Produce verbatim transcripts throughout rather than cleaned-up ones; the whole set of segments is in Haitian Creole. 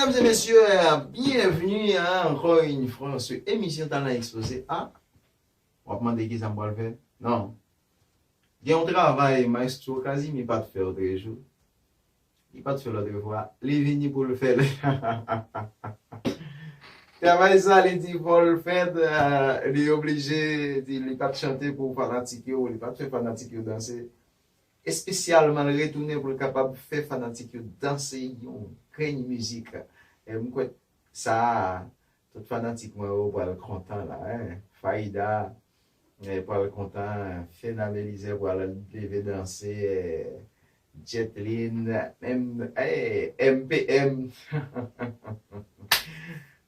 Mesdames et messieurs, bienvenue, hein, encore une fois sur émission Talent Exposé. Ah, w ap mande ki sa m pral fè? Non. Gen yon travay Maestro Casimir pa t fè lòtrejou. Li pa t fè lòtrefwa. Li vini pou l fè l. Travay sa, li di fò l fè, euh, li oblije di li pa t chante pou fanatik yo, li pa t fè fanatik yo danse. Espesyalman, l retounen pou l kapab fè fanatik yo danse yon grenn mizik. E m kwè sa a, tout fanatik mwen yo pral kontan la, hein. Faïda, eh, pral kontan, Fena Belizaire pral leve danse, eh, Jetlyn, M, eh, M P M.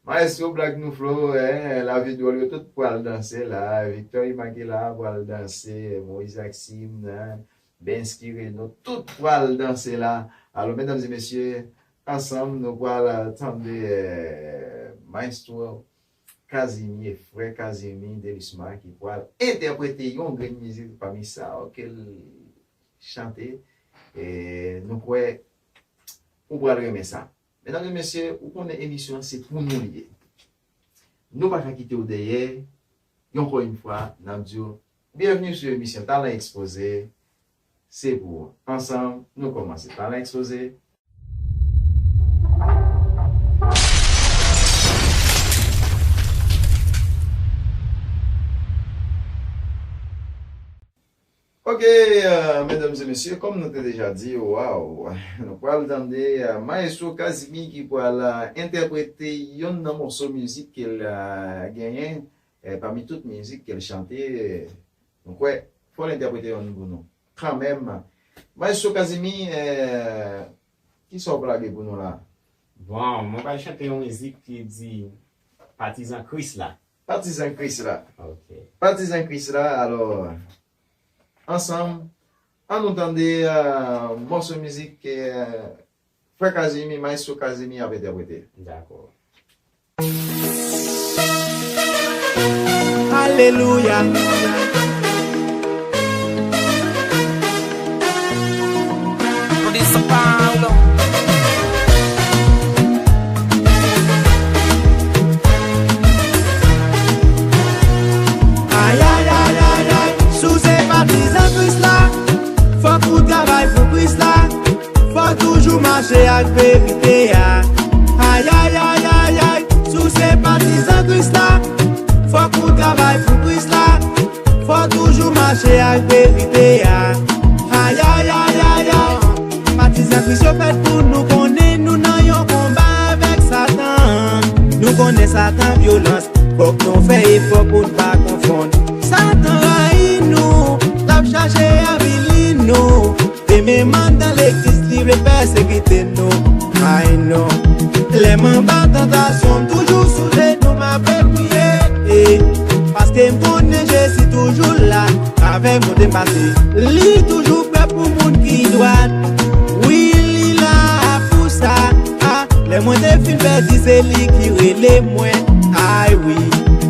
Maestro Black Nouflo, eh, Lavi Dwòl yo tout pral danse la, Victor Imakela pral danse, Moïse Axime, eh, Bensky Reno, tout pral danse la. Alò, medam e mesye, ansanm, nou pral, euh, tande, euh, Maestro Casimir, frè Casimir Delisma, ki pral entèprete yon grenn mizik pami sa yo ke l chante. E nou kwè ou pral renmen sa. Medam e mesye, ou konnen emisyon an se pou nou li ye. Nou pa ka kite w dèyè. Ankò yon fwa, n ap di w, bienvenue sur emisyon Talent Exposé. Se pou ou. Ansanm, nou kòmanse Talent Exposé. Ok, euh, medam e mesye, kòm nou te deja di, waw, nou pral tande, euh, Maestro Casimir ki pral, euh, entèprete yonn nan mòso mizik ke l, euh, genyen, euh, pami tout mizik ke l chante, euh, nou kwè, fò l entèprete yonn pou nou. Kanmenm, Maestro Casimir, euh, kisa w pral gen pou nou la? Bon, mwen pral chante yon mizik ki di Patizan Kris la. Patizan Kris la. Ok. Patizan Kris la, alò, ansanm, an nou tande, euh, mòso mizik, euh, frè Casimir, Maestro Casimir ap entèprete. Dakò. Alelouya. Producer Paulo. Ay, ay, ay, ay, ay, si w se patizan Kris la, fòk ou travay pou Kris la, fò w toujou mache ak verite a. Ay, ay, ay, ay, ay, si w se patizan Kris la, fòk ou travay pou Kris la, fò w toujou mache ak verite a. Ay, ay, ay, ay, ay. Patizan Kris yo fèt pou nou konnen nou nan yon konba avèk Satan. Nou konnen Satan vyolans, fòk nou fè efò pou n pa konfonn. Satan rayi nou, l ap chache avili nou. E menm anndan legliz, li vle pèsekite nou. Ay non. Lè m anba tantasyon, m toujou sou jenou, m ape priye. E, paske m konnen Jezi toujou la. Avè m kote m pase, li toujou prè pou moun ki dwat. Wi, li la pou sa. A, lè mwen te fin pèdi, se li ki rele mwen. Ay wi,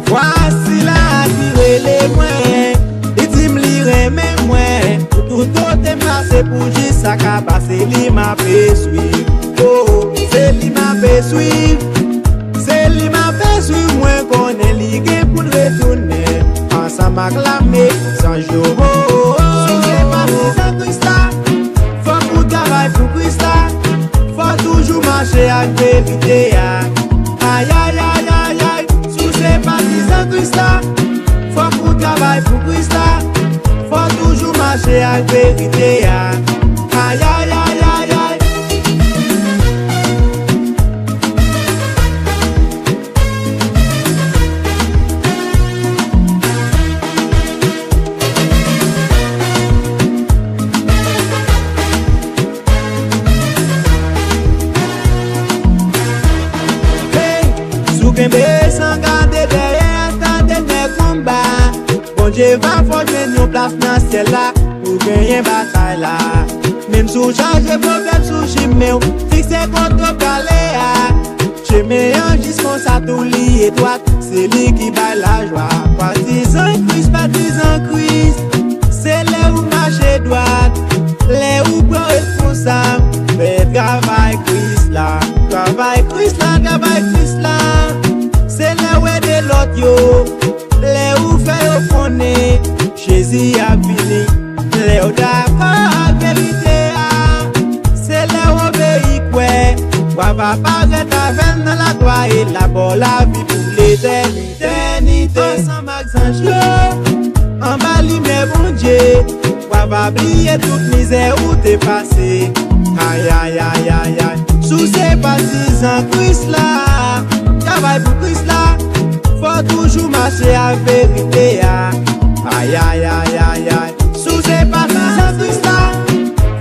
vwasi la ki rele mwen. Li di m li renmen mwen. Tout kote m pase pou jis sa ka pase, li m ape swiv. Oh, se li m ape swiv. Se li m ape swiv, mwen konnen li gen pou l retounen. Ansanm ak lame zanj yo. Oh, oh, oh. Si w se patizan Kris la, fòk ou travay pou Kris la. Fò w toujou mache ak verite a. Ay, ay, ay, ay, ay. Si w se patizan Kris la, fòk ou travay pou Kris la. Fò w toujou mache ak verite a. Ay, ay, ay, ay, ay. Hey, si w kenbe san gade dèyè a, sa dènyè konba. Bondye va fè w jwenn yon plas nan syèl la pou genyen batay la. Menm si w chaje pwoblèm sou chimen w, fikse kote w prale a. Chemen an jis konsa tou li etwat, se li ki bay lajwa. Patizan Kris, patizan Kris, se lè ou mache dwat, lè ou pran responsab, fè travay Kris la, travay Kris la. Lè ou fè yo konnen Jezi ap vini, lè yo dakò ak verite a, se lè w obeyi kwè, w ap aparèt avè l nan laglwa e l ap ba w lavi pou letènite. Ansanm ak zanj yo, anba limyè Bondye, w ap bliye tout mizè ou te pase. Ayayayayay, si w se patizan Kris la, travay pou Kris la, fò w toujou mache ak verite a. Ayayayayay, si w se patizan Kris la,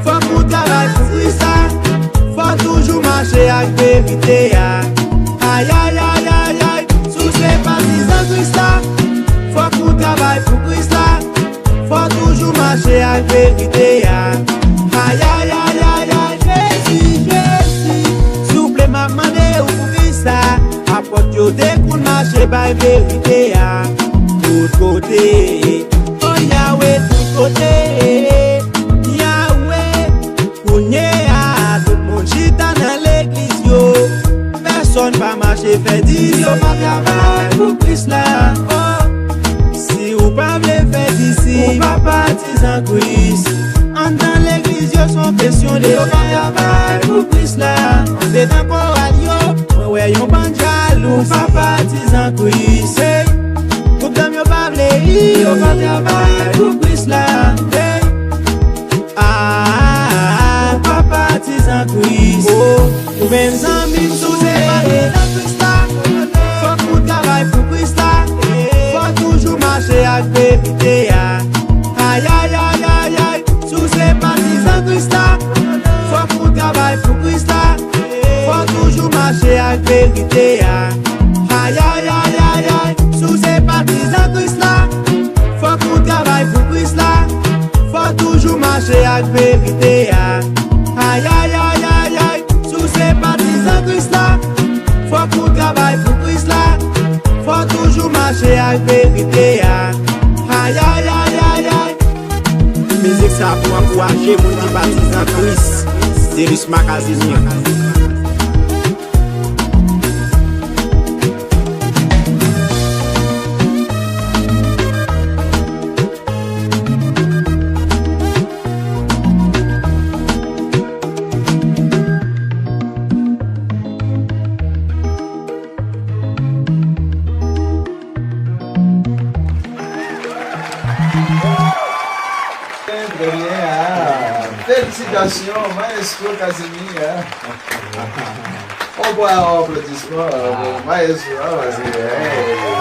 fòk ou travay pou Kris la, fò w toujou mache ak verite a. Ayayayayay, si w se patizan Kris la, fòk ou travay pou Kris la, fò w toujou mache ak verite a. Ayayayayay, Jezi, Jezi, souple m ap mande w pou Kris la. Apòt yo te konn mache bay verite a tout kote. O Yawe, tout kote. Yawe, kounye a, tout moun chita nan legliz yo. Pèsonn pa mache fè disip. Yo pa travay pou Kris la. Oh. Si ou pa vle fè disip, ou pa patizan Kris. Anndan legliz yo, se yon kesyon de fè. Yo pa travay pou Kris la. Andedan koral yo, mwen wè yon bann jalou. Ou pa patizan Kris. Hey. Gwoup dam yo pa vle ri. Yo pa travay pou Kris la. Hey. Ah, ou pa patizan Kris. Oh, ou menm zanmi m, si w se patizan Kris la, fòk ou travay pou Kris la. Fò w toujou mache ak verite a. Ayayayayay, si w se patizan Kris la, fòk ou travay pou Kris la. Fò w toujou mache ak verite a. Ayayayayay, si w se patizan Kris la, fòk ou travay pou Kris la. Fò w toujou mache ak verite a. Ayayayayay, si w se patizan Kris la, fòk ou travay pou Kris la. Fò w toujou mache ak verite a. Ayayayayay. Mizik sa pou ankouraje moun ki patizan Kris. Delisma Casimir. Trè byen, ah. Felisitasyon, Maestro Casimir, ah. On bwa aplodisman, ah, pou Maestro, ah, paske, hey, non,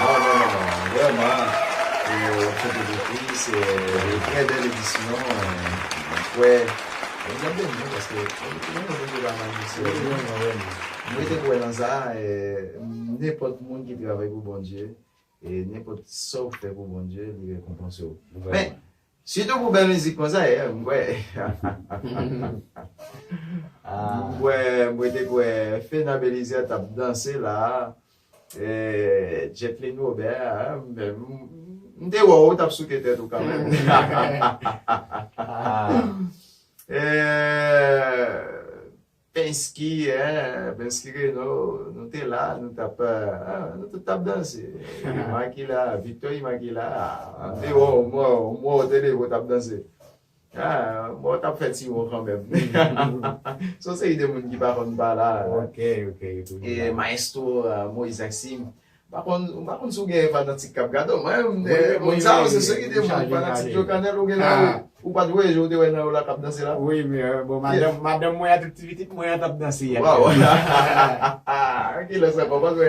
non, non, non, vrèman, eh, w ap chante pou Kris, eh, trè bèl edisyon, eh, mwen kwè, mwen ap beni, paske, mwen, mwen, mwen, mwen, mwen, mwen, mwen, mwen te kwè nan sa, eh, nenpòt moun ki travay pou Bondye, e nenpòt sa w fè pou Bondye, li rekonpanse w. Vrèman. Men, sitou pou bèl mizik konsa, e, m kwè. Ah. M kwè, mwen te kwè Fena Belizaire t ap danse la. E, Jetlin Robert, a, men m, m te wè w, w t ap souke tèt ou kanmenm. Ah. E, Pensky, hein, Pensky Reno, nou te la, nou t ap, eh, nou tout t ap danse. Imakila, Victor Imakila, ah, m te wè w, m wè w, m wè w te leve w t ap danse. Ah, m wè w t ap fè ti won kanmenm. Se yon seri de moun ki pa konn pa la. Ok, ok, ok. E maestro, eh, Moïse Axime, M pa konn, m pa konn si w gen fanatik k ap gade w. Mwen, mwen, moun sa yo, se seri de moun, fanatik yo, Kanèl, ou gen nan, ou pa t wè, ou te wè nan yo la k ap danse la? Wi, men, bon, madanm, madanm mwen a, tout ti pitit mwen an t ap danse yè. Kilès ankò, paske,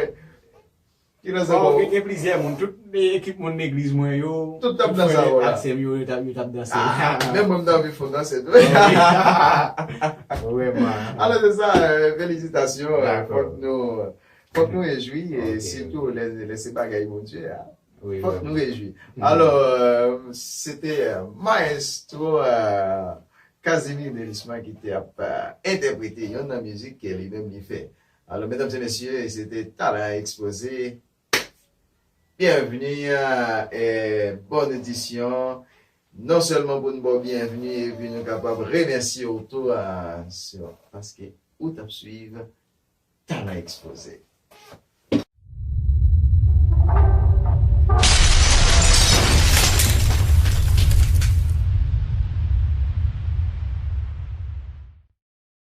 kilès ankò? Bon, gen, gen plizyè moun, tout ekip moun legliz mwen yo, tout t ap danse avè w la. Ak sè m yo, yo t ap, yo t ap danse. Ah, menm mwen, m t anvi fè w danse tou. Vrèman. Alò, se sa, eh, felisitasyon, eh, fòk nou, Fòk nou rejwi, e sitou lè, lè se bagay Bondye a. Fòk nou rejwi. Alò, euh, se te, euh, Maestro, euh, Casimir Delisma ki te ap, euh, entèprete yonn nan mizik ke li menm li fè. Alò, medam e mesye, se te Talan Ekspoze. Byenvni, euh, e bòn edisyon. Non sèlman pou n ba w byenvni, epi nou kapab remèsye w tou, euh, paske ou t ap swiv Talan Ekspoze.